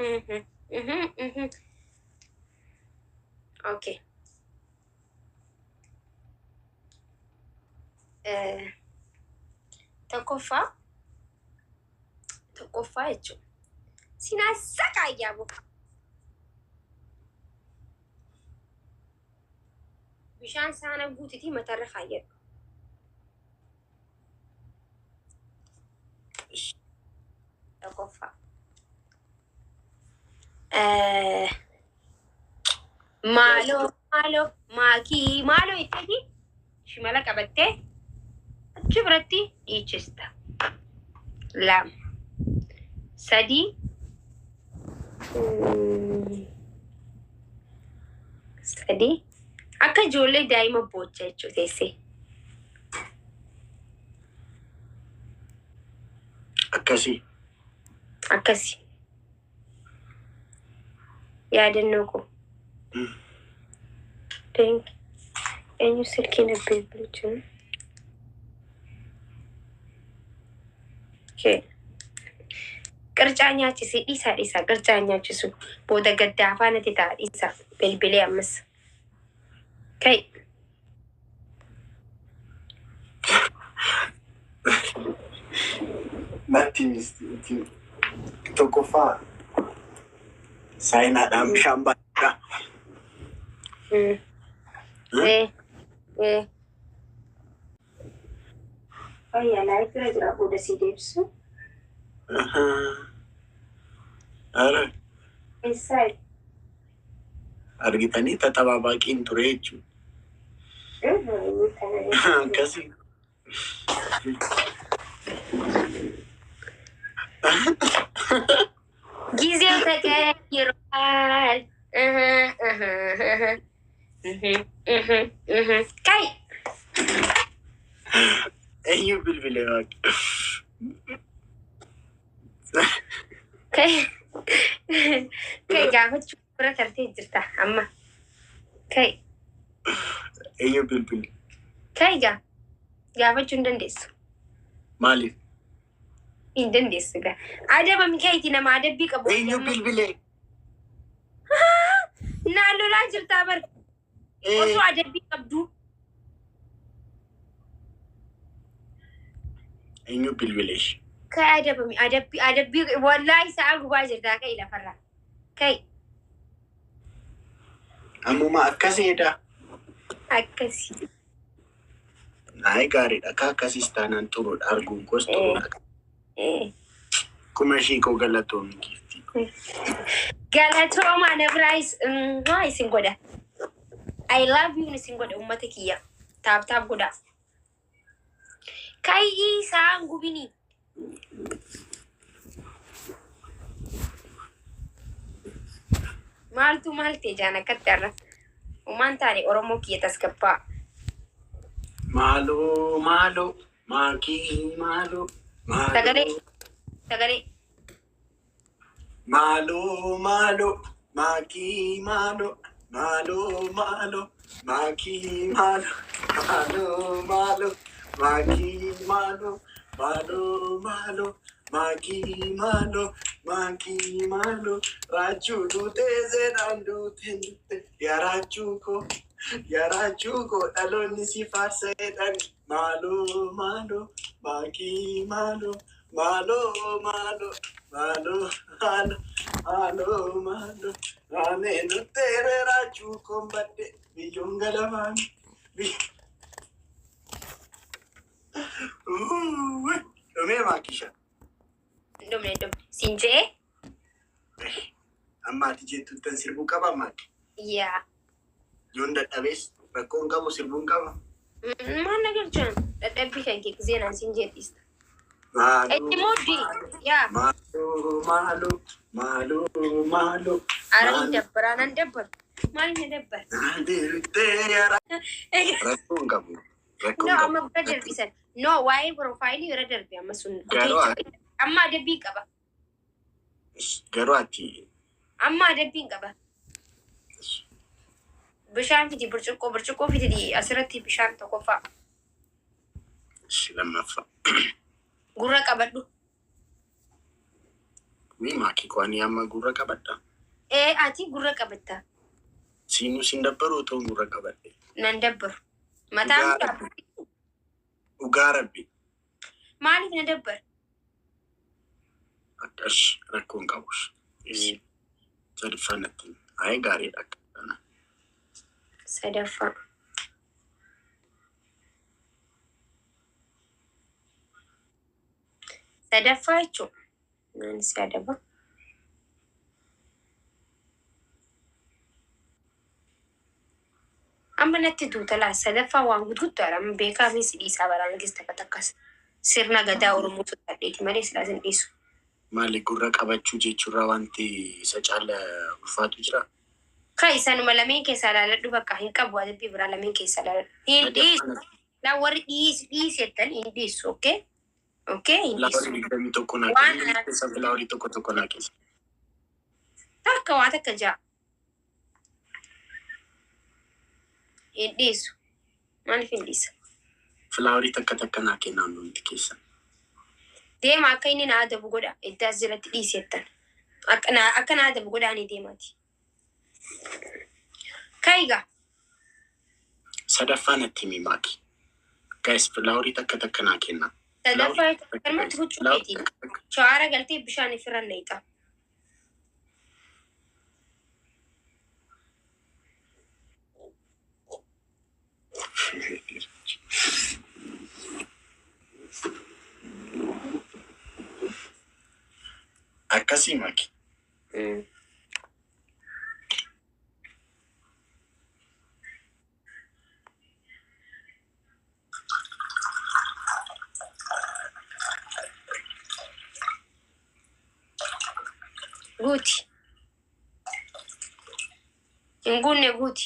Mhm, mhm, mhm. Okay. Eh, Tokkoffaa tokkoffaa jechuudha. Sinaa saqaa yaaboo. Bishaan saana guutitii matarra kaayyadhu. Tokkoffaa. Eh, Maaloo maaloo maakii maaloo jettee shimala qabattee achi biratti dhiichista. Lama. Sadii. Sadii. Akka ijoollee daa'ima boocha jechuu teessee. Akkasii. Akkasi. Yaadannoo koo. Thank Eenyu silkii na bilbilu jiru? Okay. Qircaa nyaachisi, dhiisaa dhiisaa, qircaa nyaachisu. Booda gaddaa afaanatti ta'a, dhiisaa bilbilee ammas. Kai. Natti himi. Tokkoffaa saayinaadhaan bishaan baadhaa. Eh, eh. Fayyaa live bira jira, booda sii deebisu. Ara Eessaa? Argitanii tatabaabaqiin ture jechuudha. Akkasii. ጊዜው ተቀይሯል። Kai. Eenyu bilbilee waaqa? Kai. Kai, gaafachuu bira tartee jirta amma. Kai. Eenyu bilbile? Kai gaa. Gaafachuu hin dandeessu. Maaliif? Hin dandeessu gaa. Adabami kayti, nama adabbii qabu. Eenyu bilbilee? Naan lolaa jirtaa bar. Osoo adabbii qabdu. Eenyu bilbilee? Kai, adabami, adabbii, adabbii, wallaahi sa'a gubaa jirtaa, kai lafarraa. Kai. Ammuma akkaseedha. Akkasi. Naayii, gaariidha. Akka akkasiis taanaan xuruudha. Arguun koos xuruudha. Kuma ishii koo, galatoomi giiftii. Galatooma, na biraayis maa isin godha. I love you isin godha, uummata kiyya. Tap tap godha. Ka'ii, sa'aan gubinii. Maaltu maal ta'e jaan akkatti har'a. Uumaan taane, Oromoo kiyya, tasgabbaa. Maaloo maaloo maakii maaloo Sagalee. maaloo Sagalee. Maaloo maaloo maakii maaloo maaloo maaloo maakii maaloo maaloo maaloo maakii maaloo maaloo maaloo maakii maaloo maakii maaloo raachuu duutee seenaan duutee duute, yaa raachuu koo, yaa raachuu koo, dhaloonni si faarseedhaan maaloo maaloo maakii maaloo maaloo maaloo maaloo maaloo maaloo maaloo maamee nutteere raachuu koon badde biyyoon galamaan. Dhumee maakisha. Hin dhumne, hin dhumne. Siin je'ee. Amma ati jettuuttan sirbuu qaba maaki? Yaa. Yoon dadhabees rakkoon qabu, sirbuun qaba. Maal na galchaan? Dadhabbii kan kee gisee naan siin jedhista. Maaloo Itti muuddi. Yaa. maaloo maaloo maaloo maaloo Ara hin dabbaraa, nan dabbaru. Maal na dabbara? Rakkoon qabu. Rakkoon No, qabu. amma bira darbisan. No, waa'ee profile bira darbi amma sun. Amma adabbii qaba. Garuu ati Amma adabbiin qaba. Bishaan fidi, burcuqqoo, burcuqqoo fidi asirratti, bishaan tokkoffaa. Lammaffaa. Gurra qabadhu. Wii maakii koo, ani amma gurra qabadha. Ee, ati gurra qabatta. Siinuu sin dabbaru otoo gurra qabadhe? Nan dabbaru. Mataan Dhugaa gurra. Rabbi. Dhugaa Rabbi. Maaliif na dabbara? Akkas rakkoon qabus. Sadaffaa natti. Ayi, gaariidha akka kana. Sadaffaa. Sadaffaa jechuun naan si adaba. Amma natti duuta laa, sadaffaa waan gudguddaadha. Amma beekaa fi si dhiisaa baraan keessa takka takkas. Sirna gadaa Oromoo sodaadheeti malee silaa sin dhiisu. Maali, gurra qabachuu jechuurraa wanti isa caala ulfaatu jira? Kai sanuma lameen keessaa ilaaladhu, bakka hin qabu adabbii biraa, lameen keessaa ilaaladhu. Hin dhiisu. Sadaffaa natti. Laa, warri dhiisi dhiisi jettan hin dhiisu. Okay, hin dhiisu. Flowerii 21 naa Waan kenni. Keessa flowerii tokko tokko naa keessa. Takka waa takka ja'a. Hin dhiisu. Maaliif hin dhiisa? Flowerii takka takka naa kennaa hundumti keessa. Deema, akka inni na adabu godha. Itti as jalatti dhiisi jettan. Akka na adabu godha ani deemaati. Kaiga. Sadaffaa natti himi, maaki. Guys, flowerii takka takka naa kenna. Sadaffaa galmatti huccuu Flowerii keetiin. takka takka. Shawaara galtee bishaan ifirra neexa. Akkasii, maaki. Guuti. Hin guunne, guuti.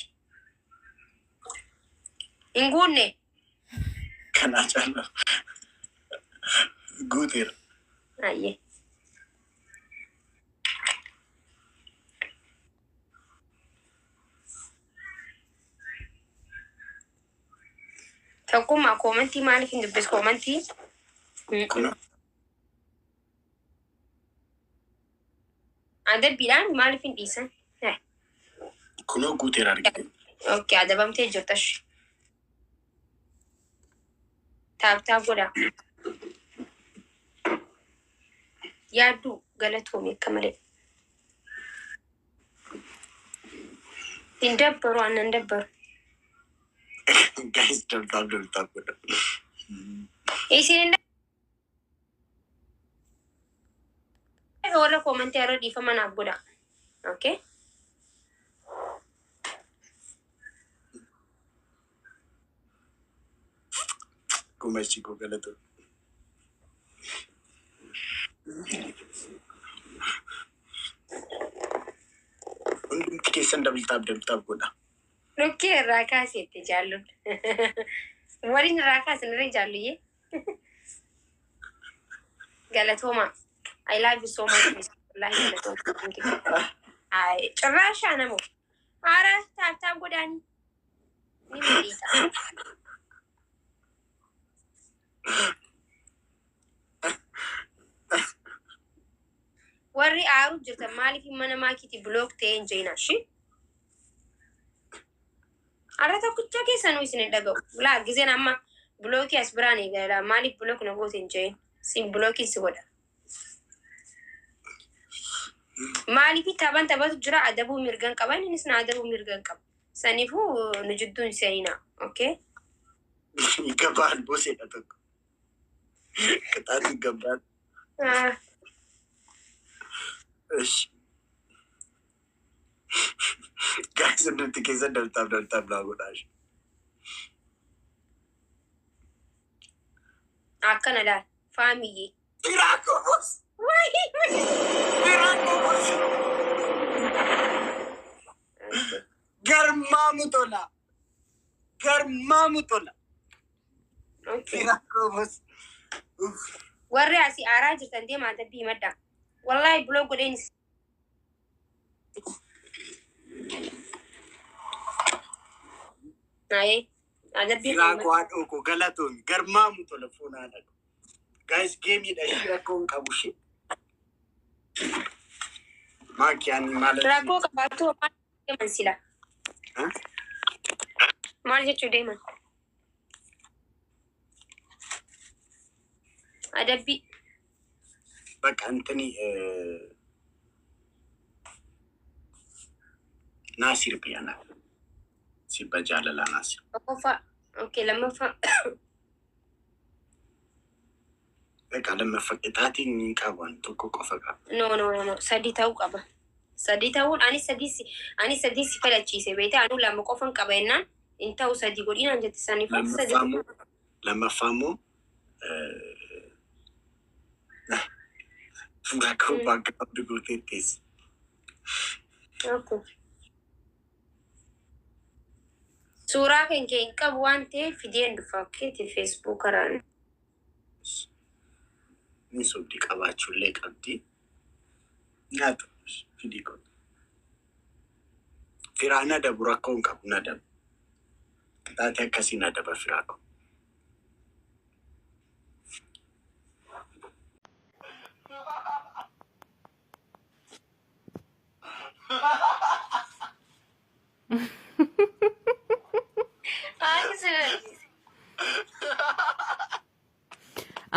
Hin guunne. Kanaa caala guuteera. Ayyee. Tokkummaa, commentii maaliif hin dubbisu commentii? Kun Adabbiidhaan maaliif hin dhiisan? Kunoo guuteera, argite. Okay, adabamtee jirtash. Tap tap godhaa. Yaadduu, galatoomi akka malee. Hin dabbaru, aannan dabbaru. Guys, double tap, double tap godha. Isin hin warra commentii yeroo dhiifama naaf godha. Okay? Gumachi koo, galatoomi. Hundumti keessan double tap, double tap godha. Dhukkee irraa kaaseette jaalluun. Waliin irraa kaasan irra jaalluyyee. Galatooma. I love you so much. Miss. Wallahi galatooma. Ay, cirraashaa namoo. Haara, tap tap godhaanii. Ni miidha. Warri aaru jirtan maaliif mana maakiitii block ta'ee hin jeenaa shi? Har'a tokkicha keessanuu isin hin dhaga'u. Laa, gizeen amma blockii as biraan eegala. Maaliif block na goote hin jeen? Sin blockiin si godha. Maaliif taphan taphatu jira, adabuu mirgan qaban, innis na adabuu mirgan qaba. Saniifuu nu jidduu hin seeninaa. Okay? Gabaan boseedha tokko. Qixaati gabaan. Ah, Ish. Guys, hundumti keessan double tap, double tap naa godhaa. Akkana laal. Faamiyyee. Firaakobos! Firaakobos! Garmaamu tola! Garmaamu tola! Okay. Firaakobos! Uff. Warri asii aaraa jirtan deemaa adabbii himadhaa. Wallahi block godheen. Ayee. Adabbii Firaakoo, haadhoo koo, galatoomi. Garmaamu tola, foon haadha koo. Guys, gameiidha, ishee rakkoo hin qabu ishee. Maaki ani maal Rakkoo qabaattu maal deeman sila? Maal jechuu deeman? Adabbii. Bakka antini naa sirbi ana. Sirba jaalalaa naa sirbi. Tokkoffaa. Okay, lammaffaa. Egaa lammaffaa qixaatiin hin qabu, ani tokko qofa qaba. No, no, no, no. Sadi ta'uu qaba. Sadi ta'uun ani sadii si filachiise beektaa, anuu lama qofan qaba jennaan hin ta'u, sadi godhinaan jette saniif sadi. Lammaffaa immoo rakkoo background gootee teesse. Okay. Suuraa kan kee hin qabu waan ta'eef fideen dhufa. Keeti Facebook karaan. Ni sobdi, qabaachuullee qabdi. Nyaatu fidii godhu. Firaa na dabu, rakkoo hin qabu, na dabu. Qixaatii akkasii na daba firaa qabu. Haati sirrii.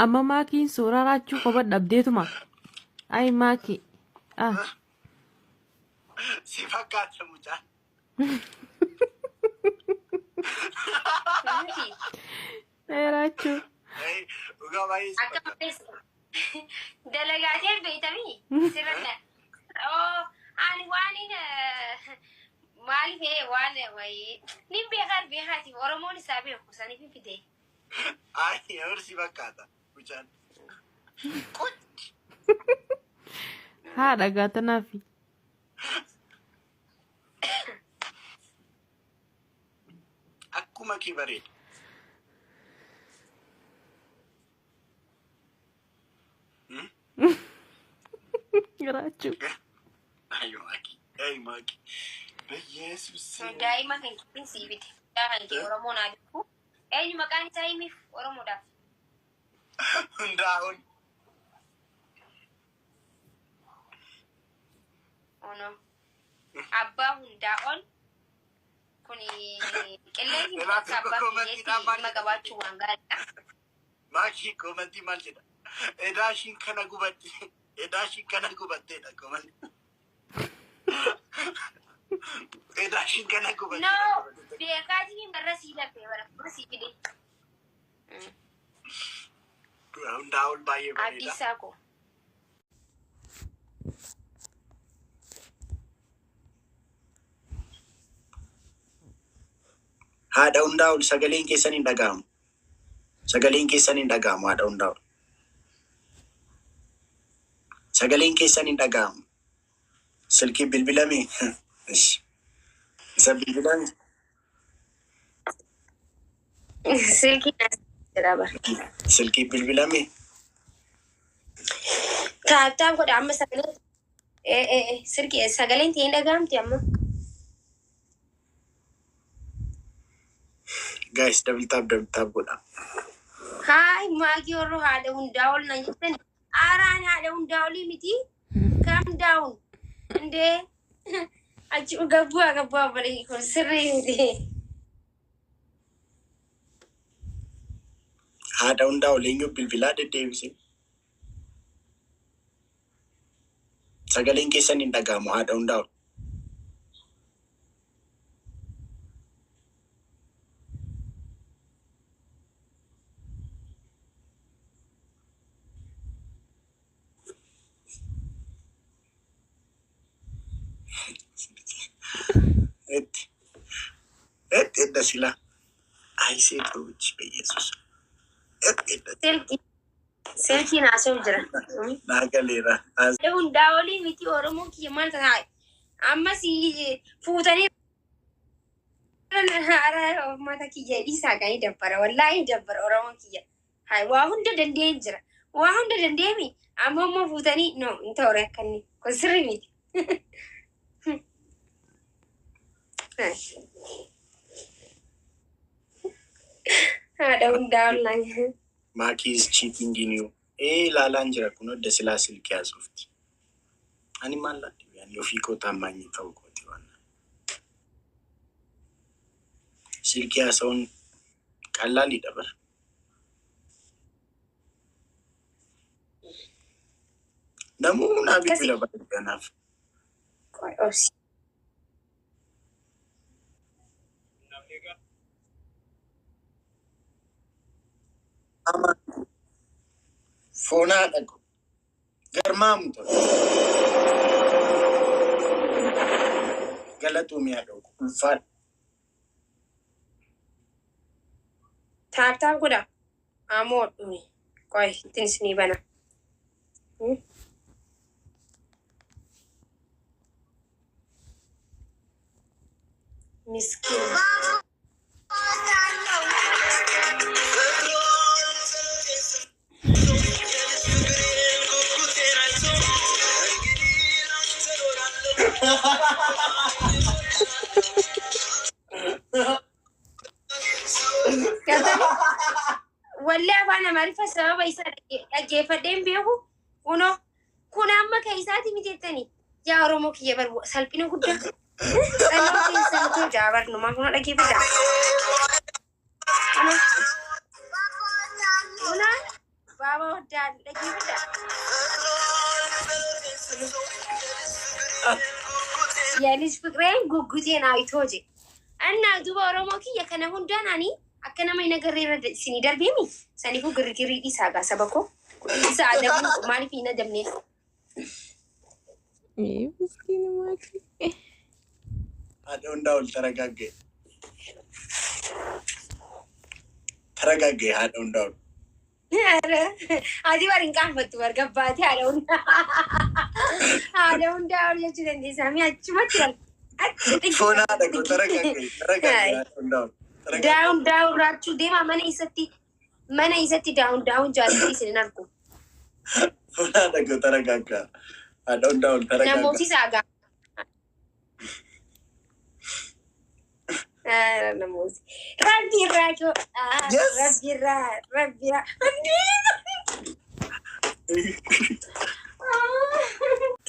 Amma maakiin suuraa raachuu qofa dhabdeetuma. Ay maakii. Ah. Si fakkaata mucaan. Miti. Raachuu. Dhugaa baay'ee si Akka fakkaata. malees dalagaatee beektamii sirna. Oo, ani waan maaliif waan wayii nin beekaa beekaatiif Oromoon isaa beeku saniif hin fide. Ay, yeroo si fakkaata mucaan. Quch. Haadha gaatanaafi. Akkuma kee bareeda. Raachuu. Ay maaki. Ay maaki. Yesus. Daa'ima kan kee sii bite. Kan kee Oromoon haa beeku. Eenyu maqaan isaa himiif Oromoodhaaf? Hundaa'uun. Ono. Abbaa hundaa ol. Kuni qilleensi Ilaa akka abbaa commentii kiyyeetti maal ilma qabaachuu waan gaariidha. Maakii commentii maal jedha? Edaa ishiin kana gubatte. Edaa ishiin kana gubatteedha commentii. Edaa ishiin kana No, gubatteedha. beekaatiin barra sii lafee bara sii fide. Hundaa ol baay'ee bareeda. Abdiisaa koo. Haadha hundaa ol, sagaleen keessan hin dhaga'amu. Sagaleen keessan hin dhaga'amu, haadha hundaa ol. Sagaleen keessan hin dhaga'amu. Silkii bilbilame. Ish. Isa bilbilame. Silkii as jedha bara. Silkii bilbilame. Tap tap godha amma sagalee. Silkii sagaleen ta'ee hin dhaga'amti amma. Guys, double tap, double tap godha. Haay maakii warra haadha hundaa ol nan jettan. Aaraan haadha hundaa olii miti. Calm down. Indee achi gabbaa gabbaa barii kun sirrii miti. Haadha hundaa ol, eenyu bilbilaa deddeebise? Sagaleen keessan hin dhaga'amu, haadha hundaa ol. Itti. Itti edda sila. Ay ሴቶች በኢየሱስ itti edda. Silkii silkiin haasa'u jira. Naa galeera. Haadha hundaa olii miti. Oromoon kiyya maal ta'a? Ammas fuutanii haaraa uummata kiyya dhiisaa kan dabbara. Wallaahi dabbara Oromoon kiyya. Hai waa hunda danda'ee jira. Waa hunda danda'eemi. Amma immoo fuutanii no hin ta'u akkanni. Kun sirrii miti. Haadha hundaa ol naan. Maakii is cheating in you. Ee, ilaalaan jira kun hodda silaa silkii haasofti. Ani maal laadhi? Ani ofii koo taammaanyii ta'uu kooti waan. Silkii haasa'uun qallaaliidha bara. Namuu naa Akkasi. bilbila bara kanaaf. Qoy obsi. Ama foonaa dhaqu. Garmaamu ta'u. Galatuu mi'a dhaqu. Ulfaadha. Tap tap godha. Amoo dhumi. Qoy ittiin isinii bana. Miskiin. Galtanii wallee afaan Amaariffaa sababa isaa dhaggeeffadhee hin beeku. Kunoo kun amma kan isaati miti jettanii. Yaa Oromoo kiyya bar salphina guddaa. Dhaloota keessan jaabar numaa kun dhaggeeffadha. Kunoo kunoo baaba waddaan dhaggeeffadha. የልጅ ፍቅሬን ጉጉቴን አይቶ ጄ እና duuba Oromoo kiyya kana hundaan ani akka nama hin agarree irra isinii darbeemi saniifuu girgirii dhiisaa gaa saba koo isa adabuu maaliif hin adabne? Miskiin maakii. Haadha hundaa ol taragaggee. Taragaggee haadha hundaa ol. Ati war hin qaanfattu war gabbaatee haadha hundaa haadha hundaa ol jechuu dandeessaa mi achumatti gal achi Foon haadha koo taragaggee. Taragaggee haadha hundaa ol. Taragaggee. Down down raachuu deemaa mana isatti down down jaalatti isin hin argu. Foon haadha koo taragaggaa. Haadha hundaa ol taragaggaa. Namooti saagaa. Namooti. Rabbi irraa koo. Yes! Rabbi irraa rabbi irraa.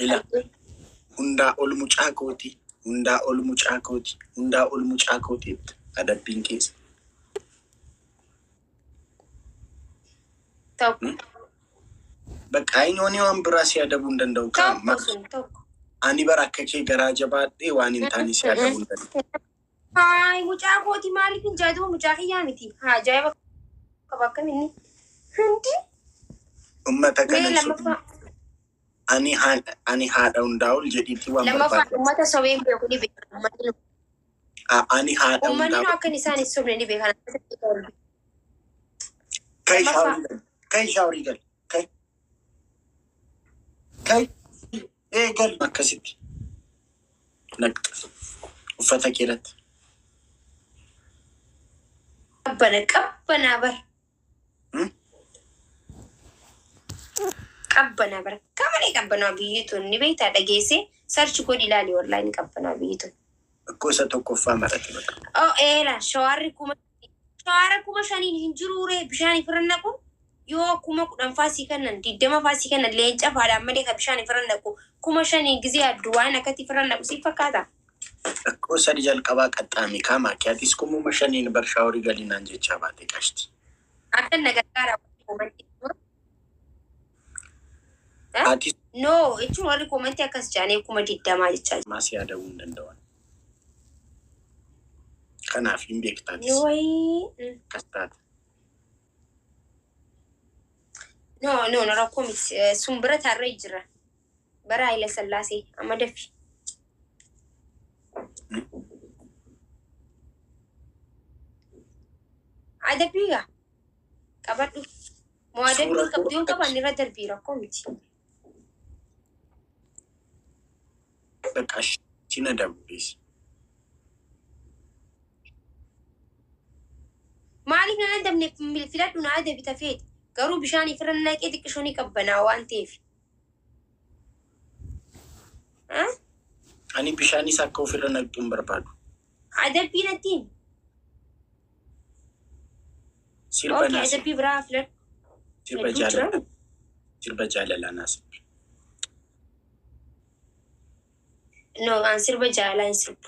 Ila hundaa ol mucaa kooti. Hundaa ol mucaa kooti. Hundaa ol mucaa kooti. Adabbiin keessa. Tokko. Bakka inni waan biraa si adabuu hin danda'u. Tokko sun tokko. Ani bara akka kee garaa jabaadhee waan hin taane si adabuu hin danda'u. Haay, mucaa kooti maaliif hin jaatu? Mucaa kiyyaa miti. Haa, ajaa'iba qaba akkam inni. Hundi. Uummata Mee kana lammaffaa. Ani haadha hundaa ol jedhiitii waan Lammaffaa barbaadu. uummata sobee hin beeku ni beeka. Uummanni Ani haadha uummanni hundaa nu akkan isaan hin sobne ni beeka. Kai Lammaffaa. shaaworii gal. Kai shaaworii gal. Kai. Kai. Ee gal. Akkasitti. Naqxa. Uffata kee irratti. Qabbana qabbanaa bar. Qabbanaa bara. Kamalee qabbanaa biyyi tun ni beektaa dhageessee search godhi ilaali wallahi ni qabbanaa biyyi tun. Akkoo isa tokkoffaa marate bakka. Oh eela shawarri 5000 shawara 5,000n hin jiruuree bishaan ifirra naqu yoo 10,000 faasii kennan 20 faasii kennan leenca faadhaan malee ka bishaan ifirra naqu 5,000n gizee addu waan akkatti ifirra naqu siif fakkaata. Akkoo sadi jalqabaa qaxxaame kaa maakiyatis 5,000n bar shaaworii galinaan jechaa baate qashti. Akka na gargaara koomantii. Ati No jechuun warri koomantii akkas jedhanii 20,000 jechaa jiru. maas yaadamuu hin danda'an. Kanaaf hin beektaatis. Wayii. Akkas taate. No no no rakkoo miti sun bira tarree jira. Bara Haayila Sallaasee amma dafi. Adabbii gaa qabadhu. Moo adabbii Suura qabdu yoo qaban irra darbii rakkoo miti. Bakka sin adabu beesi. Maaliif nan adabne filadhu na adabi tafeeti. Garuu bishaan ifirra naqee xiqqishoo ni qabbanaa waan ta'eef. Ani bishaanis akka ofirra naqxu hin barbaadu. Adabbii natti himi. Sirba Okay, naa sirbi. adabbii biraa filadhu. Sirba Hedduu jira. jaalalaa. Sirba jaalalaa naa sirbi. No, an sirba jaalalaa hin sirbu.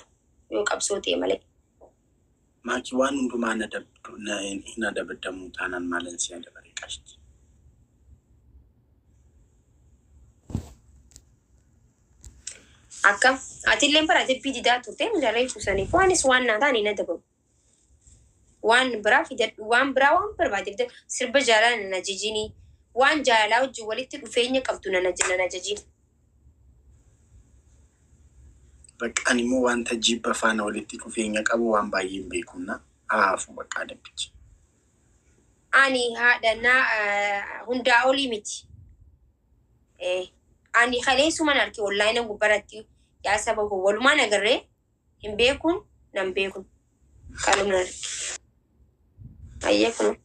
Yoo qabsoo ta'e malee. Maaki, waan hundumaa na dabdu hin adabadamuu taanaan maalan si adabaree qashti? Akkam atillee bara adabbii didaa turte miidhalee ibsaniif waanis waan naa ta'an hin adabamu. Waan biraa fidadhu, waan biraa waan barbaade fidadhu, sirba jaalalaa nan ajajini, waan jaalalaa wajjin walitti dhufeenya qabdu nan ajajini. Bakka ani immoo wanta jibba faana walitti dhufeenya qabu waan baay'ee hin beekunna. Haafuu bakka adabbichi. Ani haadha naa hundaa olii miti. Ani kaleessuman arge onlaayina gubbaratti, yaa saba koo, walumaan agarree hin beekun nan beekun kanuma arge. Ayyee kun.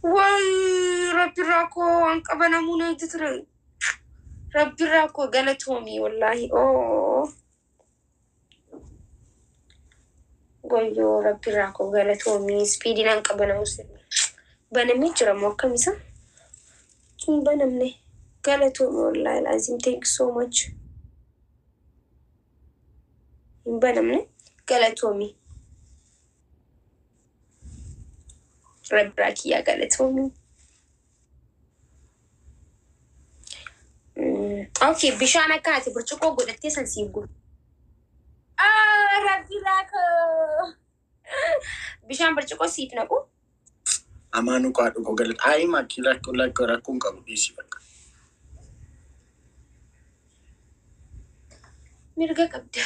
Waay, rabbi rakkoo waan qabanamuu na ture. Rabbi rakkoo galatoomii wallaahi. Oo. Goyyoo, rabbi rakkoo galatoomii, speediin an qabanamu banamee jira moo akkam isa? Hin banamne. Galatoomii wallaahi laazim, thank you so much. Hin banamne, galatoomii. Rabbi rakkiyyaa galatoomii. Okay, bishaan akka ati burcuqqoo godhattee san siif godhu. Ah, rabbi rakkoo. Bishaan burcuqqoo siif naqu. Amaanuu qaa dhuguu galata. Ayi maaki, rakkoo rakkoo rakkoon qabu, dhiisi bakka. Mirga qabda.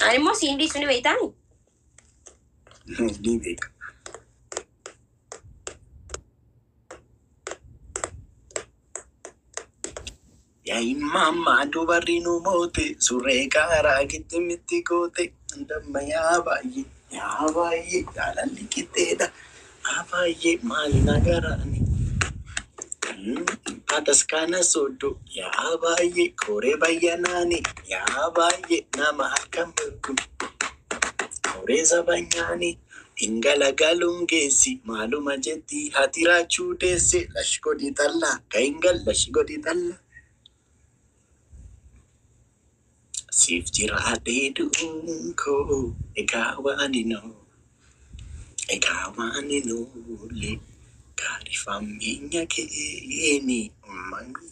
Ani immoo siin dhiisu ni beektaani? Ni beeka. Yaa dubarri nu moote, surree kaaraa giddimitti goote, damma yaa baay'ee yaa baay'ee jaalalli qixxeedha yaa baay'ee maali nagaraani. Bataskaana soddoo yaa baay'ee koree bayyanaani yaa baay'ee nama harkan mirgu koree sabanyaani hingalagaluun geessi maaluma jetti hati raachuu deesse lash godhi xallaa gahingal lash godhi xallaa. Siif jiraadhee du'uun koo egaa waan hin egaa waan hin oolle gaarii fammeenya keeni uummanni.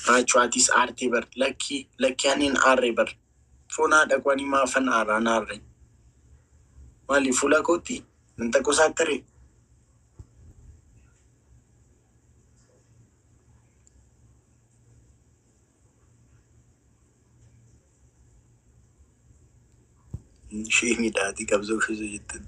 Raachuu, atis aartee bar, lakkii lakkii, ani hin aarre bar, foon haadha koo ani maafan aaraan aarre, maali fuula kootti nan qosaattaree? Ishee miidhaatii qabsoo keessa jettan.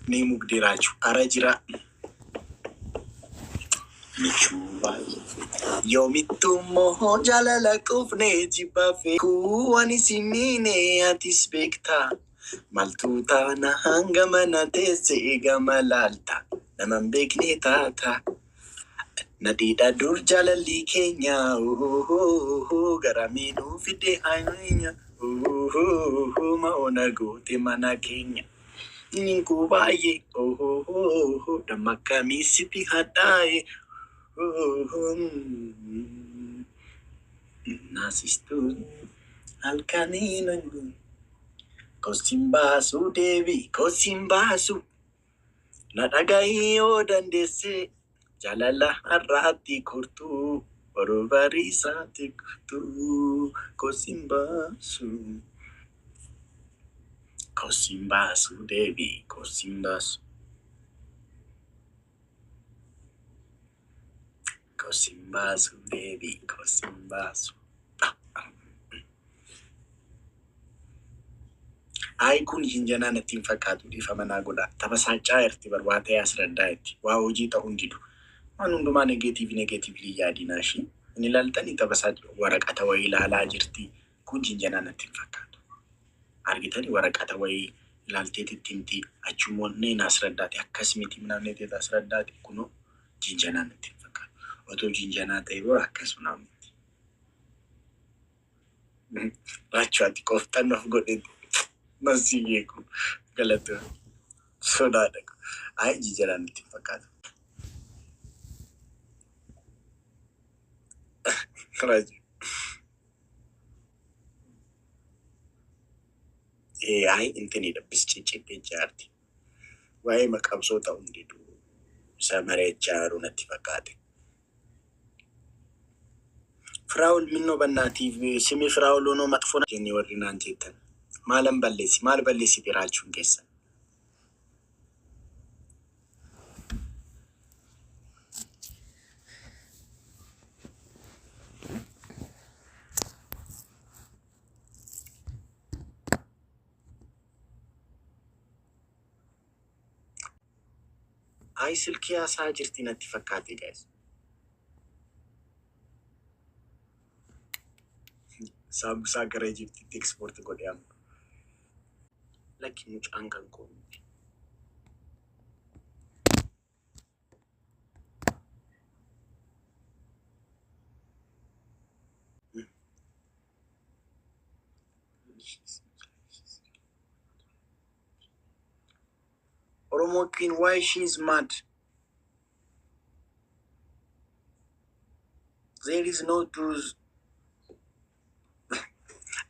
Ni mugdee raachuu ara jira. Michuu baay'ee. Yoomittuu immoo jaalala quufnee jibbaa feekuu ani si miine atis beektaa. Maltuu taana hanga mana teesse gama laalta nama hin beekne taata. Nadiidha dur jaalalli keenya gara miinuu fide ayinya ma'oona goote mana keenya. Ninkuu baay'ee damma akkamii sitti hadhaa'e. Naasistuu halkanii kosin baasuu deebi kosin baasuu na dhagahii yoo dandeesse jaalala har'aatti kortuu boruu bariisaatti kortuu kosin baasuu kosin baasuu deebi kosin baasuu kosin baasuu deebi kosin baasuu. Ayi, kun hin janaan ittiin fakkaatu, dhiifama naa godha. Tabasaachaa jirti bar, waa ta'ee asirraddaa itti. Waa hojii ta'uu hin didu. Waan hundumaa negative negatively yaadinaa ishii. Inni ilaaltanii tabasaa waraqata wayii ilaalaa jirti. Kun jinjanaa natti hin fakkaatu. Argitanii waraqata wayii Ilaalteet itti himti, achummoo ni asraddaati, akkas miti ምናምን አስረዳት። Kunoo jinjanaa natti hin fakkaatu. Otoo jinjanaa ta'e bora akkas ምናምን miti. Raachuu ati qooftaan of godhetu masii beeku galatoo sodaadha. Ay, jinjanaa natti hin fakkaatu. Raachuu. Ay, intinidha bisciccite jaarti. Waa'ee maqabsoo ta'uu hin didu. Isa mareechaa jiru natti fakkaate. Firaa'ol minnoo bannaatiif simi Firaa'ol honoo መጥፎ jennee warri naan jettan. Maalan balleessi? Maal balleessite raachuun keessan? Ay, silkii haasaa jirti natti fakkaate, guys. Saambusaa gara Ijiptiitti export godhe amma. Lakki, mucaan kan koo miti. Oromo Queen, why she is mad? There is no truth.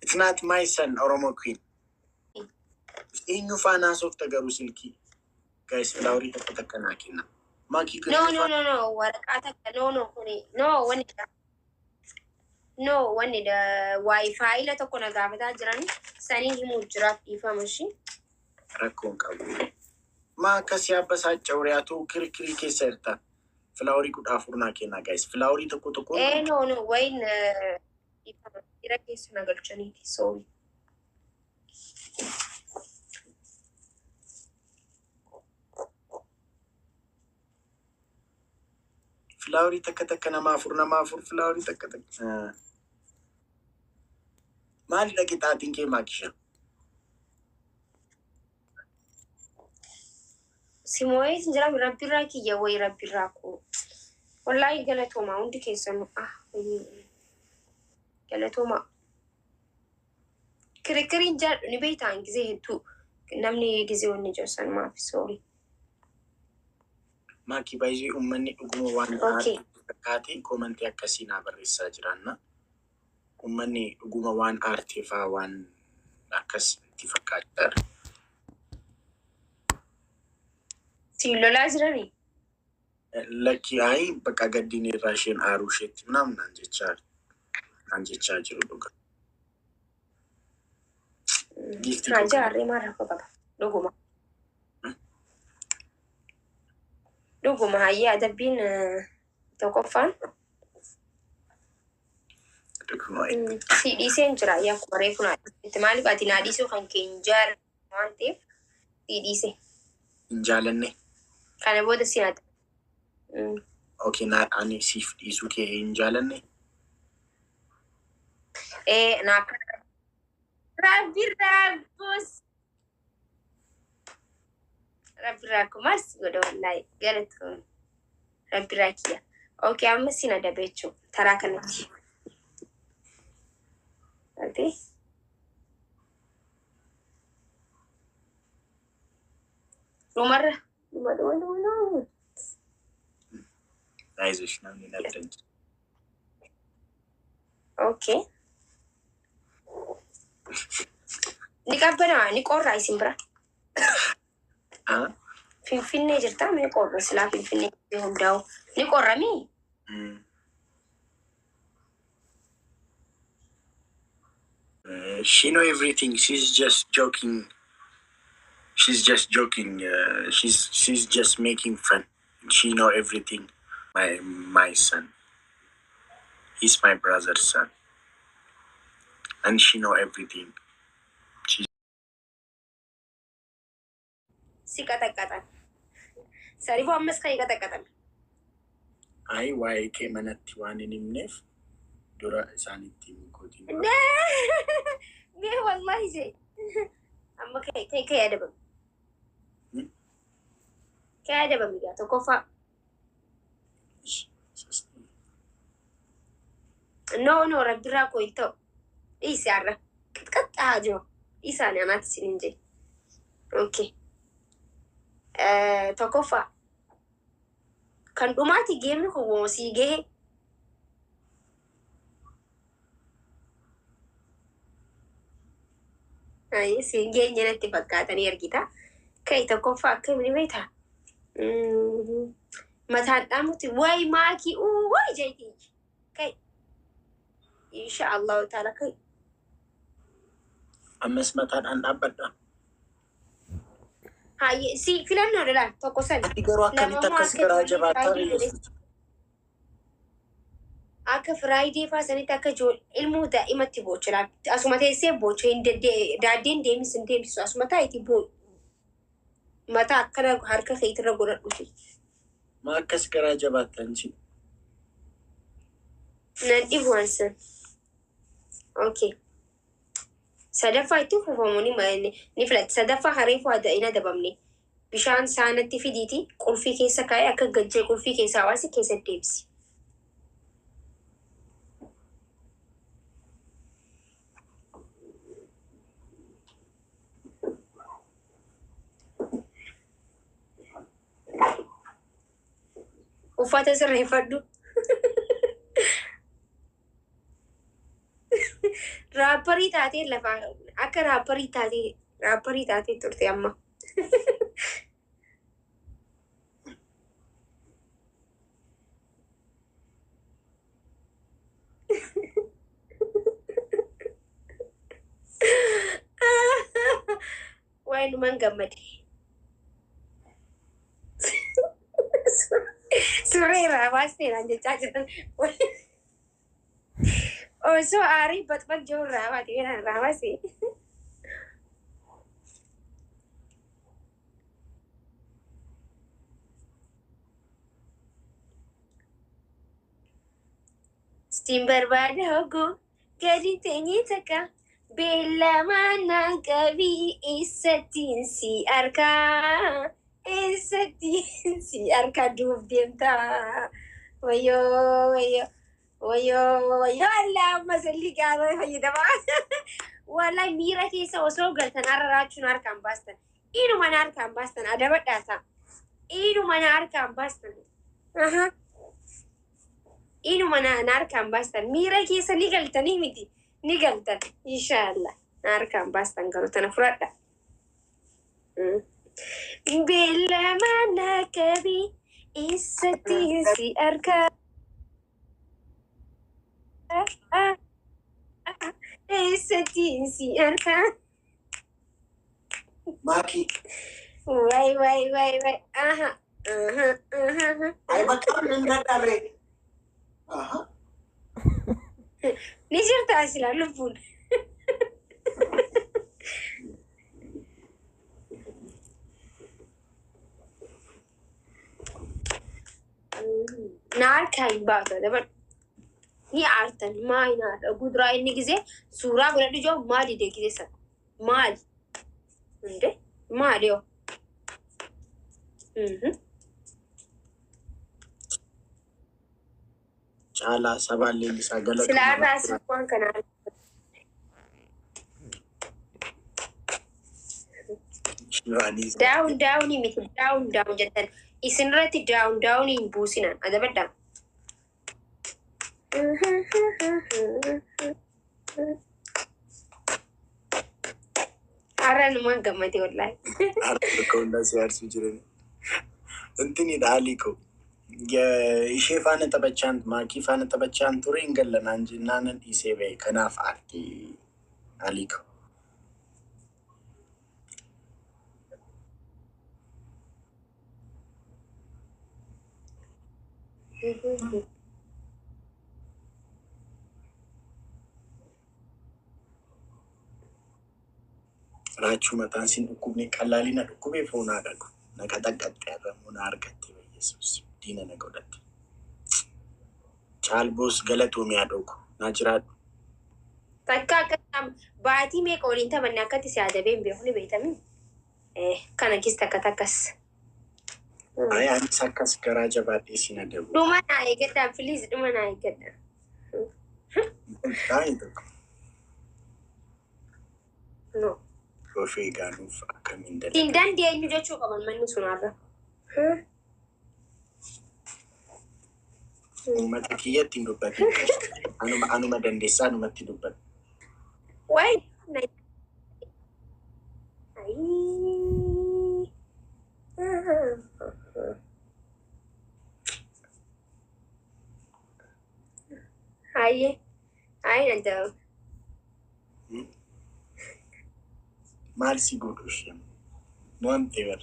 It's not my son, Oromo Queen. Eenyu faana haasofta garuu silkii? Guys, flowerii tokko takka naa kenna. Maakii. No, no, no, no, waraqaa takka, no, no, kuni no, wanni no, wanni da wifi tokko na gaafataa jiran saniin himuu jiraaf, dhiifama ishii. Rakkoon qabu. Maa akkasii abbasaacca uriyaatu kirkirii keessa jirta. Flowerii 14 naa kenna, guys. Flowerii tokko tokko. Eh, no, no, wayin dhiifama, jira keessa na galchaniiti, sorry. Flowerii takka takka, nama afur, nama afur, flowerii takka takka. Maalidha qixaatiin kee, maakisha? Simooyis jira, rabbirraa kiyya wayi, rabbirraa koo. Wallaahi galatoomaa hundi keessanuu, ah, galatoomaa. Kirikiriin jaadhu ni beektaan, gizee hedduu namni gizee wanni jiru sanumaaf, sorry. Maakii, baay'ee uummanni dhuguma waan fakkaate commentii akkasii naa barreessaa jiranna. Uummanni dhuguma waan aartee fa'aa waan akkas itti fakkaachaa. Siin lolaa jiranii? Lakki, ayi, bakka gaddiin irraa isheen aaruu isheetti ምናምን naan jechaa jiru dhuga. Giiftii Haa koo. Jaarree maal rakkoo qaba? Dhuguma. Dhuguma, hayyee, adabbiin tokkoffaan Dhuguma. Si dhiiseen jira yaa, akkuma reefu naa dhiiste. Maaliif ati naa dhiisuu kan kee hin jaallanne waan ta'eef si dhiise. Hin jaalanne. Kana booda si haa. Okay, naa ani siif dhiisuu kee hin jaalanne. Ee, naa rabbi rabbus rabbi rakkumas godha, wallaahi galatoon rabbi rakkiyya. Okay, amma sin adabe jechuudha taraa kanatti. Okay. Dhumarra. Dhuma, dhuma, dhuma, dhuma. አይዞሽ, namni nabdan jira. Okay. Ni qabbanaa, ni qorraa isin bira. Ah? Finfinnee jirtaa, ni qorra silaa Finfinnee hundaa'u. Ni qorramii? Mm. She know everything. She's just joking. She's just joking. She's just making fun. She know everything. My son. He's my brother's son, and she know everything. She Si qaxaqqaxan. Sariifuu ammas kan qaxaqqaxan. Ay, waa'ee kee manatti waan hin himneef dura isaanitti himuu kootiin dura. Mee wallahi jee. Amma ka'e ka'e ka'e adabame. Ka'e adabame gaa tokkoffaa. No no rabbirraa koo hin ta'u. Dhiisi har'a. Qixqaxxaa jiru. Dhiisaan anaatti isin hin jee. Okay. Tokkoffaa. Kan dhumaati geemni kun woosii gahe. Siin geenye natti fakkaatanii argita. Ka'e tokkoffaa akkamiin beektaa? Mataan dhaamutti wayi maakii wayi jeetii. Ka'e. Insha Allahu taala ka'e. Ammas mataadhaan dhaabbadha. Hayyee si filannoo dha tokko sani. Ati garuu akkamitti Lama akkas akka garaa ijoollee jabaattaa Firaayidee Yesuus? Akka Firaayidee faa sanitti akka ilmoo daa'imatti boocha. Asuma teessee boocha hin daaddeen deemis hin deemsisu asuma taa'itii boo'u. Mataa akkana harka keetirra godhadhuti. Maa akkas garaa jabaattan si? Nan dhibu wansan. Okay. Sadaffaa itti fufamu ni filatti. Sadaffaa hareefuu haa hin adabamne. Bishaan saanatti fidiiti qulfii keessa kaa'ee akka gajjee qulfii keessa hawaasi keessa deebisi. Uffata sirreeffadhu. Raapparii taatee lafaa akka raapparii taatee turte amma. Waa'ee numan gammade. Surree irraa baastee naan jechaa jiran. Osoo aarii baxbax jiru irraa baate irraa baase. Sitiin barbaada hogguu gadi teenyee takka beellamaa naan qabii eessattiin si argaa eessattiin si argaa duuf deemtaa wayyoo wayyoo wayyoo wayyoo Allah amma salli gaarii fayyadamaa wallahi miira keessa osoo galtan har'a raachuun harkaan baastan inuma na harkaan baastan adabadhaata inuma na harkaan baastan. Aha. Inuma na harkaan baastan miira keessa ni galtanii miti ni galtan inshaallah na harkaan baastan garuu tana fudhadha. Beellama na qabii eessattiin si argaa eessattiin si argaa Maakii. Waay waay waay waay aha aha aha. Ay bakka hin dadhabe. Aha. Ni jirta silaa lubbuun. Na harkaa hin baatu dabal. Ni aartan maa hin aarta guduraa inni gisee suuraa godhadhu jiru maali dee gisee sana maali hunde maali yoo. Caalaa sabaan leellisaa Silaa galatooma. irraa asii waan kanaa. Shiraanis. Daawun daawunii miti daawun daawun jettan isin irratti daawun daawunii hin buusinan adabadhaa. Har'a numaan gammade wallaahi. Har'a bakka hundaa si aarsuu jiran. Intinidha haalli koo. Ishee faana taphachaan maakii faana taphachaan ture hin gallanaan jennaan dhiisee ba'e kanaaf aarti haalli koo. Raachuu mataan siin dhukkubne qallaalii na dhukkubee foonaa dhaqu. Na qaxaqqaxxe har'a na argatte Yesuus diina na godhatte. Caalboos galatoomii haa dhooku naa jiraadhu. Takka akka baatii meeqa waliin taphanne akkatti si adabee hin beeku ni beektamii? Kana keessa takka takkas. Ayi, anis akkas garaa jabaadhee sin adabu. Dhuma naa eeggadhaa, please, dhuma naa eeggadhaa. Taa'e tokko. No. Of eegaanuuf akkamiin Hin dalagaa. dandeenyu jechuu qaban manni sun har'a. Uummata kiyyatti hin dubbatin. Anuma dandeessaa anumatti dubbadha. Wayi. Ayii. Hayyee. Hayi nan ta'u. Maal si godhu isheen? Mo'amte bar.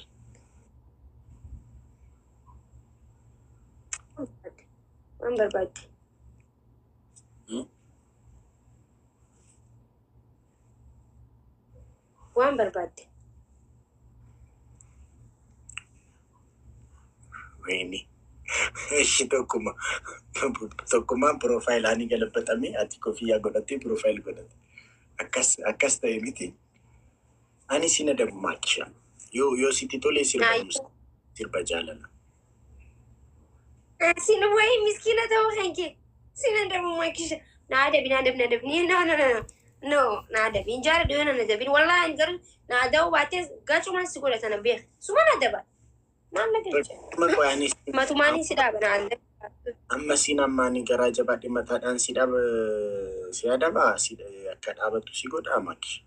Waan barbaadde. Waan barbaadde. Weeni. Ishi tokkuma. Tokkummaan profile ani galabatame, ati koffiyyaa godhattee profile godhatte. Akkas akkas ta'e miti. Ani sin adabu, maakisha. Yoo sitti tole sirba sirba jaalala. Sin wayi miskiina ta'uu kan kee. Sin adabu, maakisha. Na adabi, na adabi, na adabi. No, no, no. No, na adabi. Hin jaaladhu yoo na adabin. Wallaahi garuu na adabuu baatee gacumaan si godhata na beeka. Suma na adaba. Maal na galcha? Amma qoy ani Matumaanii si dhaaba na adabi. Amma siin amma ani garaa jabaadhe mataadhaan si dhaaba, si adaba, si akka dhaabattu si godhaa, maakisha.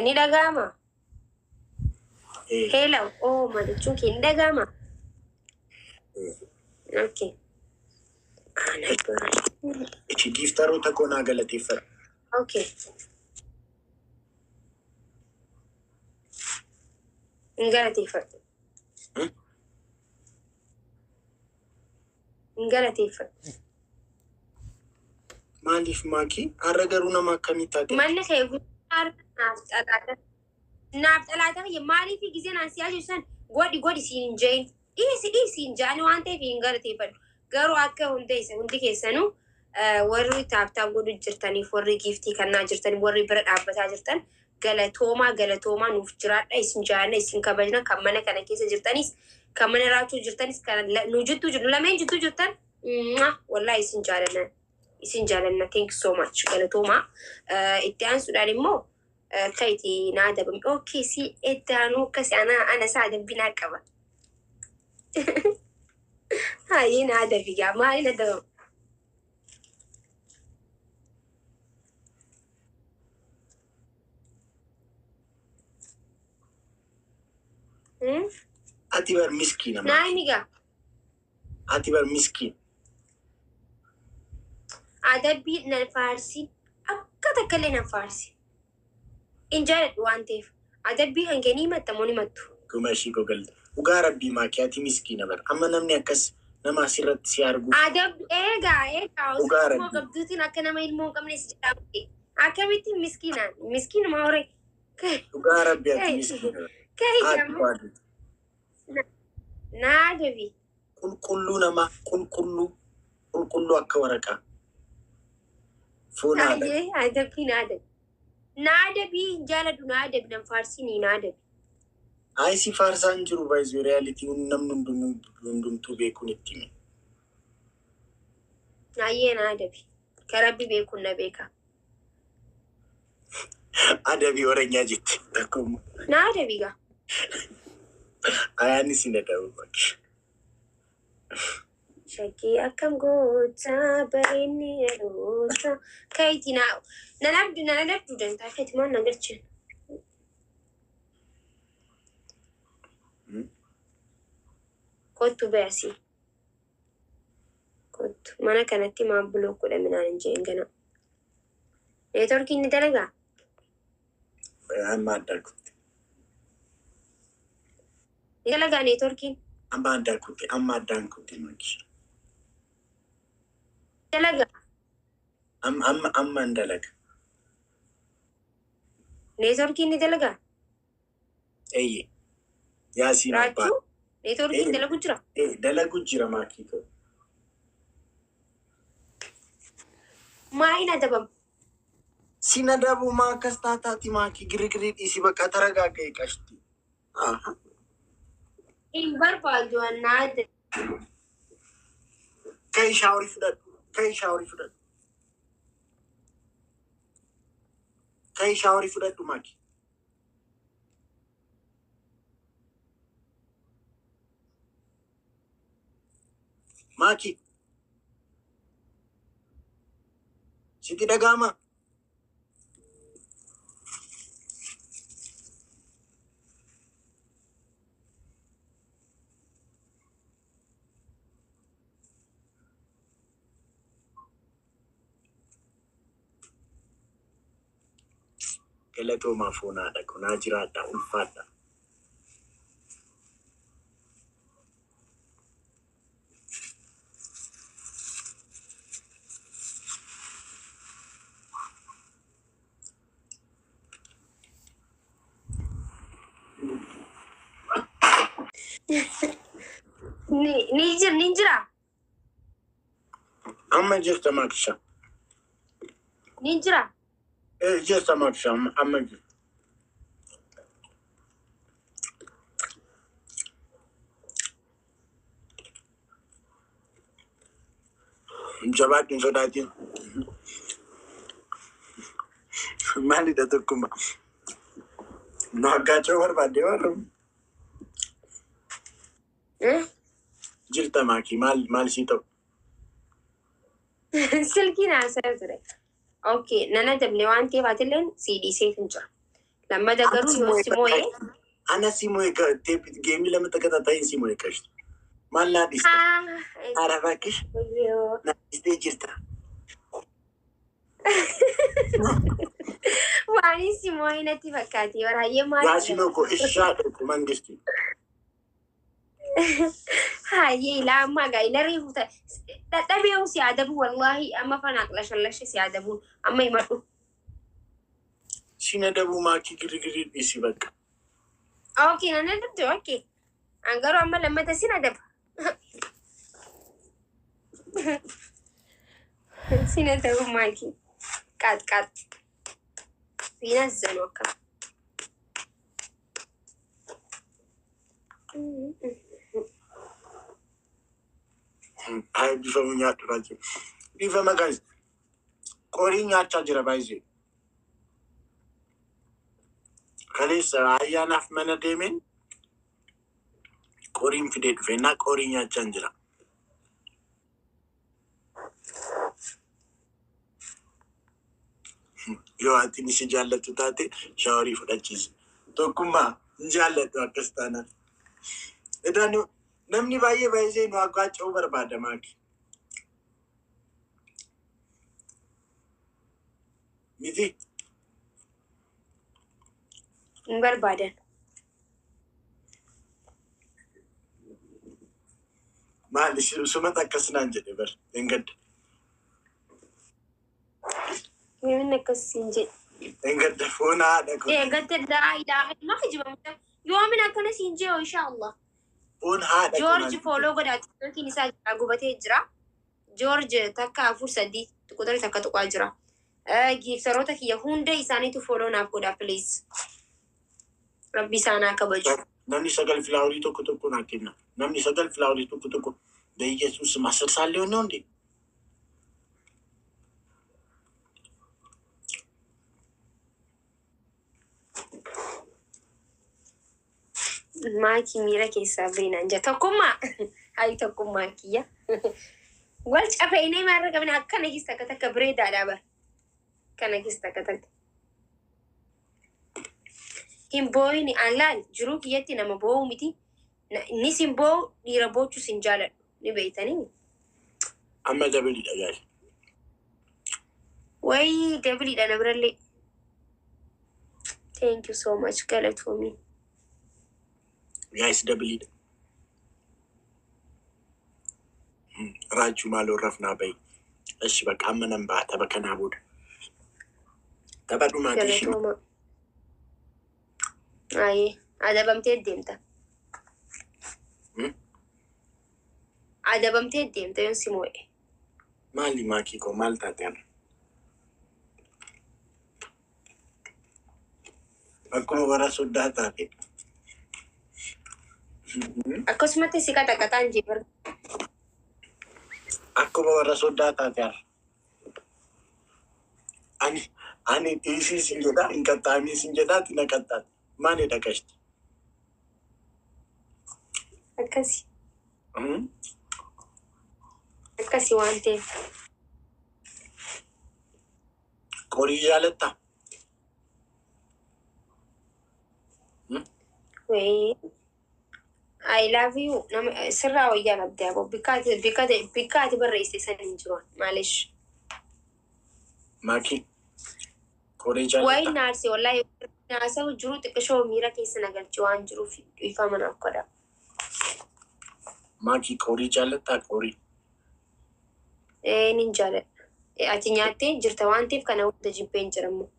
Ni dhaga'ama. Eh. Hello. Oh, maal jechuun kee ni dhaga'ama? Okay. Ishi gifteroota koo naa galateeffadha. Okay. Hin galateeffadhu. Hin galateeffadhu. Maaliif, maakii? Har'a garuu nama akkamii taate? Manni kee guddaa naaf xalaata. Naaf xalaata kiyya maaliif gizee naan siyaa jiru san godhi godhi siin hin jeeyin. Dhiisi dhiisi hin jaani waan ta'eef hin galateeffadhu. Garuu akka hunda isa hundi keessanuu warri tap tap godhu jirtaniif, warri gift kannaa jirtaniif, warri bira dhaabbataa jirtan, galatoomaa, galatoomaa, nuuf jiraadha. Isin jaalladha, isin kabajna. Kan mana kana keessa jirtanis, kan mana raachuu jirtanis, kan nu jidduu jiru lameen jidduu jirtan, wallaahi isin jaalanna, isin jaalanna. Thank you so much, galatoomaa. Itti aansuudhaan immoo kayti naa dabame. Okay, si eddaanuu akkasi ana ana isaa adabbinaa qaba. Hayyee, naa adabi gaa, maaliin adabama? Ati bar miskiina. Naa himi gaa. Ati bar miskiina. Adabbii nan faarsi, akka takka illee nan faarsi. Hin jaaladhu waan ta'eef. Adabbii kan kee ni himatta moo ni himattu? Guma ishii gogalta. Dhugaa rabbii, maakii, ati miskiina bar. Amma namni akkas nama asirratti si argu. Adabbii eegaa eegaa osoo Dhugaa ilmoo rabbii. qabduutiin akka nama ilmoo hin qabne si jedhamu. Akkamitti miskiinaan? Miskiinuma horee. Dhugaa rabbii, ati miskiina bar. Kahi Haati jedhamu. baaduu. Naa adabi. Qulqulluu namaa, qulqulluu qulqulluu akka waraqaa. Foon haadha. Ayyee, adabbii naa adabi. Naa adabii, hin jaaladhu, naa adabi, nan faarsinii, naa adabi. Ayi, si faarsaa hin jiru, baay'ee reality namni hundumtuu beekuun itti himi. Ayyee, naa adabi. Ka rabbi beekuun na beeka. Adabii oranyaa jetti. Tokkommoo. Naa adabi gaa. Ayaanis hin adabu bakki. Shakkii akkam goota bareenni dhaloota. Kayti naa na dhabdu, na dhabdu dantaa keeti maal na galchin. Kottu bayasii. Kottu mana kanatti maal block godhame naan hin jeen gana. Networkiin ni dalagaa? Amma addaan kutte. Ni dalagaa networkiin? Amma addaan kutte. Amma addaan kutte, maakisha. Dalaga. Amma amma amma hin dalaga. Neetworkiin ni dalaga. Eeyyee. Yaasiin abbaa. Raachuu neetworkiin dalagu jira. Dalagu jira maakii koo. Maa hin adabamu? Sin adabu maa akkas taataati maakii girgirii dhiisi bakka taragaaga'e qashti. Hin barbaadu annaa adda. Ka'i shaaworii fudhadhu. Ka'i shaaworii fudhadhu. Ka'i shaaworii fudhadhu maakii. Maakii. Sitti dhaga'amaa? Galatoomaa foonaadha kunaa jiraadha ulfaadha. Ni jira ni jira. Amma jirta maakisha. Ni jira. Jirta maakisha amma jirta. Jabaadhu hin sodaatin. Maalidha tokkuma? Nu aggaacoo barbaadde warra. Jirta maakii maal maal sii ta'u? Silkiin haasaa ture. Okay, nan adabne waan ta'eef atilleen sii dhiiseef hin jira. Lammata garuu yoo si moo'ee. Ana si moo'e geemii lama takka si moo'e qashti. Maal naa dhiiste? Ara bakkish naa dhiistee jirta. Waan si moo'ee natti fakkaate waraayyee maal? Yaasiin koo ishaa dhokku mangisti. Hayyee ilaa ammaa gaa ila reefu dadhabee si adabu wallaahi amma fanaa lashallashe si adabuun amma himadhu. Sin adabu maakii girgirii dhiisi bakka. Okay, nan adabde okay. An garuu amma lammata sin adaba. Sin adabu maakii. Qaat qaat. Fiinazzanu akkam. Ay bifamu nyaadhu raajuu. Bifama guys. Qorii nyaachaa jira baay'ee. Kaleessa ayyaanaaf mana deemeen qoriin fidee dhufe naa qorii nyaachaa jira. Yoo ati si jaallattu taate shaaworii fudhachiisi. Tokkummaa hin jaalladhu akkas taanaan. Edaa namni baay'ee baay'ee nu aggaaca'uu barbaada maaki. Miti? Hin barbaadan. Maali sumata akkas naan jedhe bar hin gadda. Inni akkas hin jedhe. Hin gadda foon haadha koo. Eegatte laa ilaaha illallah kijibamu. Yoomin akkana siin jee insha Allah. Foon haadha koo. Joorji follow godhaa tiktokiin isaa jira gubatee jira. Joorji takka afur sadii quxara takka tuqaa jira. Gifteroota kiyya hunda isaaniitu follow naaf godhaa please. Rabbi isaan haa kabaju. Namni sagal flowerii tokko tokko naa kenna. Namni sagal flowerii tokko tokko በኢየሱስ ስም አስር ሰዓት ሊሆን ነው እንዴ? Maakii miira keessaa beenaan jira. Tokkummaa. Hayi tokkummaa kiyya. Wal cafeenee maarra qabna akkana keessa takka takka bareedaadha bara. Kana keessa takka takka. Hin boo'ini an laal jiruu kiyyatti nama boo'u miti. Innis hin boo'u dhiira boochus hin jaaladhu. Ni beeytanii. Amma doubleiidha guys. Wayii doubleiidha na birallee. Thank you so much galatoomii. Guys doubleiidha. Raachuu maaloo rafnaa bahi. Eshi bakka amma nan ba'a tapha kanaa booda. Tapha dhumaatii ishii. Galatooma. Ayi, adabamtee deemta. Hmm? Adabamtee deemta yoon si moo'e. Maali maakii koo maal taate ana? Akkuma bara soddaa taate. Akkasumatti si qaxaqaxaan jee bar. Akkuma warra soddaa taate har'a. Ani dhiisii sin jedhaa hin qaxxaamii sin jedhaa ati na qaxxaate. Maali dhaqashti? Akkasi. Hmm? Akkasi waan ta'eef. Qorii jaalattaa? Hmm? Wayii. I love you. Nama sirraa wayyaa qabdee aboo. Bikka ati barreessite san hin jiru. Maalish. Maakii qorii Wayi jaalattaa? naarsi wallahi naasa'u jiru xiqqishoo miira keessa na galchi waan jiruuf dhiifama naaf godha. Maakii qorii jaalattaa qorii? Ee nin jaaladha. Ati nyaattee jirta waan ta'eef kana hunda jibbeen jirammoo.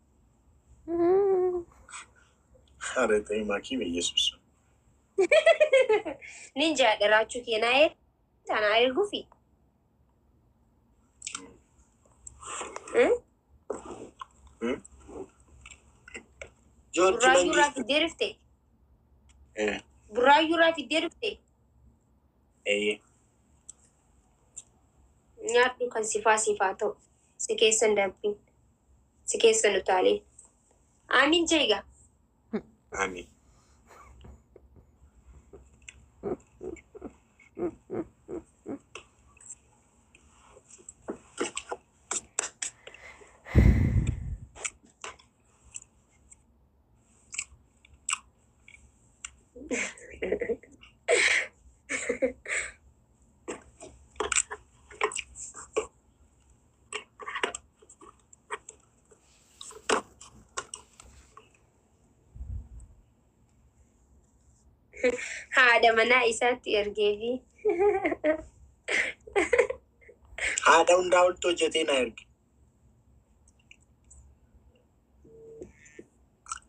Haara ta'e maakii biyyeessus. Nin jaaladha raachuu kee naa tanaa erguufi. Hmm? Hmm? Joorji Burraayyuu irraa Mangistu. fiddee dhufte. Eh, Burraayyuu irraa fiddee dhufte. eh, Nyaadhu kan sifaa sifaa ta'u. Si keessa hin darbin. Si keessa hin utaalee. Amiin jeega. Amiin. Haadha manaa isaatti ergeefi. Haadha hundaa oltu hojjetee na erge.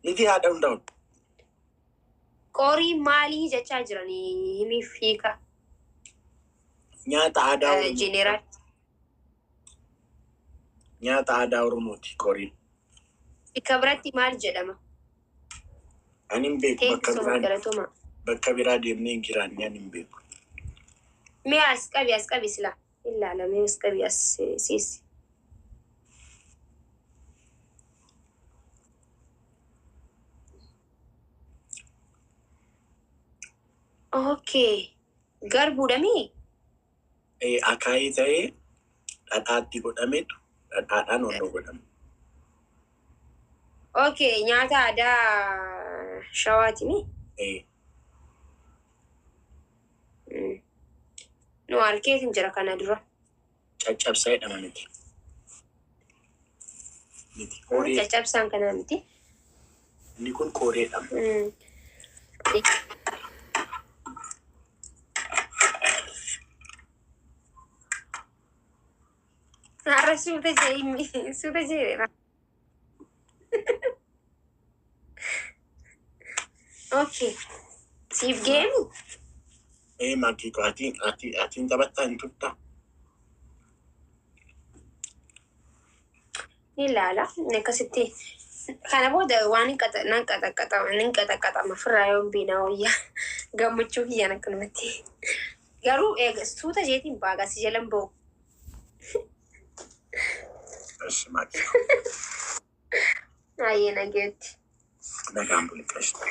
Miti haadha hundaa ol. Qorii maalii jechaa jiranii himiif hiika. Nyaata aadaa Oromoo. Jeneraal. Nyaata aadaa Oromooti qoriin. Bakka biratti maal jedhama? Ani hin beeku bakka Teessuma biraa galatoma. Bakka biraa deemnee hin jiraanne ani hin beeku. Mee as qabi as qabi sila. Ilaala mee as qabi as siis. Okay. Garbuudhamii? Akaayii ta'ee dhadhaatti godhameetu dhadhaadhaan onnoo godhama. Okay, nyaata aadaa shawaati mi? Eh, Nu harkeetiin jira kana dura. Caccabsaa jedhama miti. Miti. Qoree. Caccabsaan kanaa miti. Inni kun qoree jedhama. Har'a suuta jee suuta jee. Okay. Siif geemi? Ee maakii koo atiin taphattaa hin turtaa? Ni ilaala. Akkasitti kana booda waan hin qaxa nan qaxaqaxama nin qaxaqaxama ofirraa yoon beena wayyaa gammachuu kiyyaan akkanumatti. Garuu eega suuta jeetiin baagaa si jalan ba'u. Eshi maakii koo. Ayyee nageetti. Nagaan buli qashti.